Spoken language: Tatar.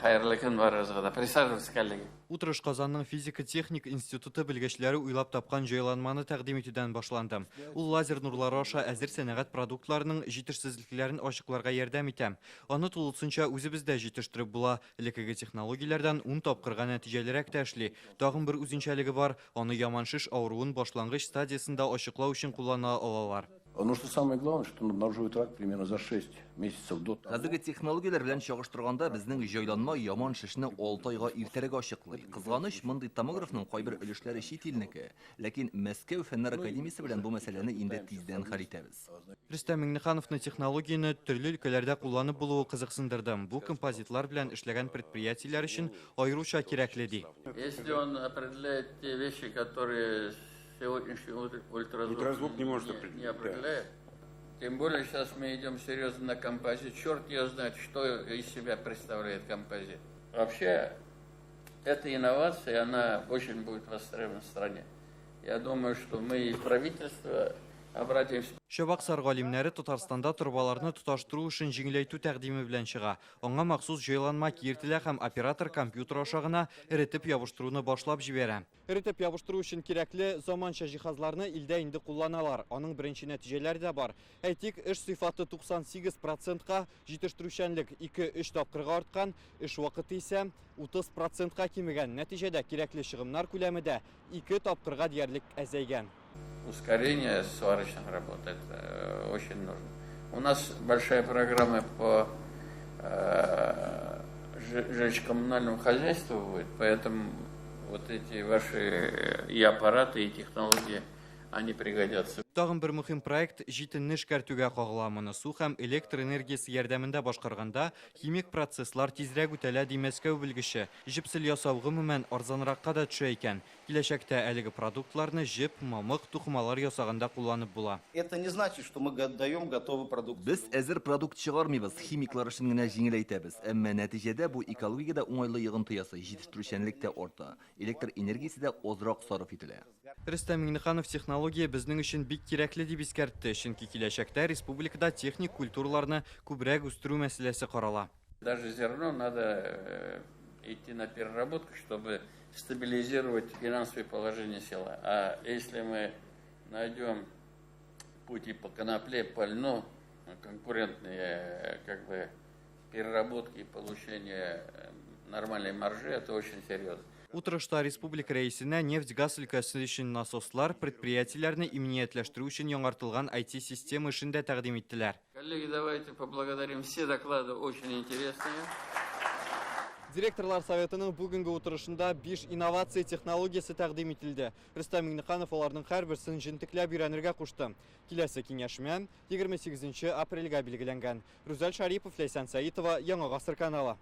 Хәерле көн барыгызга да. Присаживайтесь, коллеги. Утырыш Казанның физика-техник институты белгечләре уйлап тапкан җайланманы тәкъдим итүдән башланды. Ул лазер нурлары аша әзер сәнәгать продуктларының җитешсезлекләрен ачыкларга ярдәм итә. Аны тулысынча үзебездә җитештереп була. Элеккеге технологияләрдән ун тапкырга нәтиҗәлерәк тә эшли. Тагын бер үзенчәлеге бар, аны яман шеш авыруын башлангыч стадиясендә ачыклау өчен куллана алалар. Но что самое главное, что он обнаруживает рак примерно за 6 месяцев до того. Хәзерге технологияләр белән чагыштырганда, безнең җайланма яман шешне 6 айга иртәрәк ачыклый. Кызганыч, мондый томографның кайбер өлешләре чит илнеке. Ләкин Мәскәү фәннәр академиясе белән бу мәсьәләне инде тиздән хәл итәбез. Рөстәм Миңнехановны технологияне төрле өлкәләрдә кулланып булуы кызыксындырды. Бу композитлар белән эшләгән предприятиеләр өчен аеруча кирәкле, ди. Если он определяет те вещи, которые сегодняшний ультразвук, Ультразвук не может определить, не да. определяет. Тем более сейчас мы идем серьезно на композит. Черт ее знает, что из себя представляет композит. Вообще, эта инновация, она очень будет востребована в стране. Я думаю, что мы и правительство обратимся. Чабаксар галимнәре Татарстанда торбаларны тоташтыру эшен җиңеләйтү тәкъдиме белән чыга. Аңа махсус җайланма киертелә һәм оператор компьютер аша гына эретеп ябыштыруны башлап җибәрә. Эретеп ябыштыру өчен кирәкле заманча җиһазларны илдә инде кулланалар. Аның беренче нәтиҗәләре дә бар. Әйтик, эш сыйфаты 98%-ка, җитештерүчәнлек 2-3 тапкырга арткан, эш вакыты исә 30%-ка кимегән. Нәтиҗәдә кирәкле чыгымнар күләме дә 2 тапкырга диярлек әзәйгән. Ускорение сварочных работ это очень нужно. У нас большая программа по жилищно-коммунальному хозяйству будет, поэтому вот эти ваши и аппараты, и технологии, они пригодятся. Тагын бер мөһим проект җитенне эшкәртүгә кагыла. Моны су һәм электр энергиясе ярдәмендә башкарганда химик процесслар тизрәк үтәлә, ди Мәскәү белгече. Җепсел ясау гомумән арзанракка да төшә икән. Киләчәктә әлеге продуктларны җеп, мамык, тукымалар ясаганда кулланып була. Это не значит, что мы даем готовый продукт. Без әзер продукт чыгармыйбыз, химиклар эшен генә җиңеләйтәбез. Әмма нәтиҗәдә бу экологиягә дә уңайлы йогынты ясый, җитештерүчәнлек тә арта, электр энергиясе дә азрак сарыф ителә. Рөстәм Миңнеханов технология безнең өчен бик кирәкле дип искәртте, чөнки киләчәктә республикада техник культураларны күбрәк үстерү мәсьәләсе карала. Даже зерно надо идти на переработку, чтобы стабилизировать финансовое положение села. А если мы найдем пути по конопле, по льну, конкурентные как бы переработки и получение нормальной маржи, это очень серьезно. Утырышта республика рәисенә нефть-газ өлкәсе өчен насослар, предприятиеләрне иминиятләштерү өчен яңартылган IT-система эшен дә тәкъдим иттеләр. Коллеги, давайте поблагодарим. Все доклады очень интересные. Директорлар советының бүгенге утырышында 5 инновация технологиясе тәкъдим ителде. Рөстәм Миңнеханов аларның һәрберсен җентекләп өйрәнергә кушты. Киләсе киңәшмә 28 апрельгә билгеләнгән. Рүзәл Шарипов, Ләйсән Сәитова, Яңа Гасыр каналы.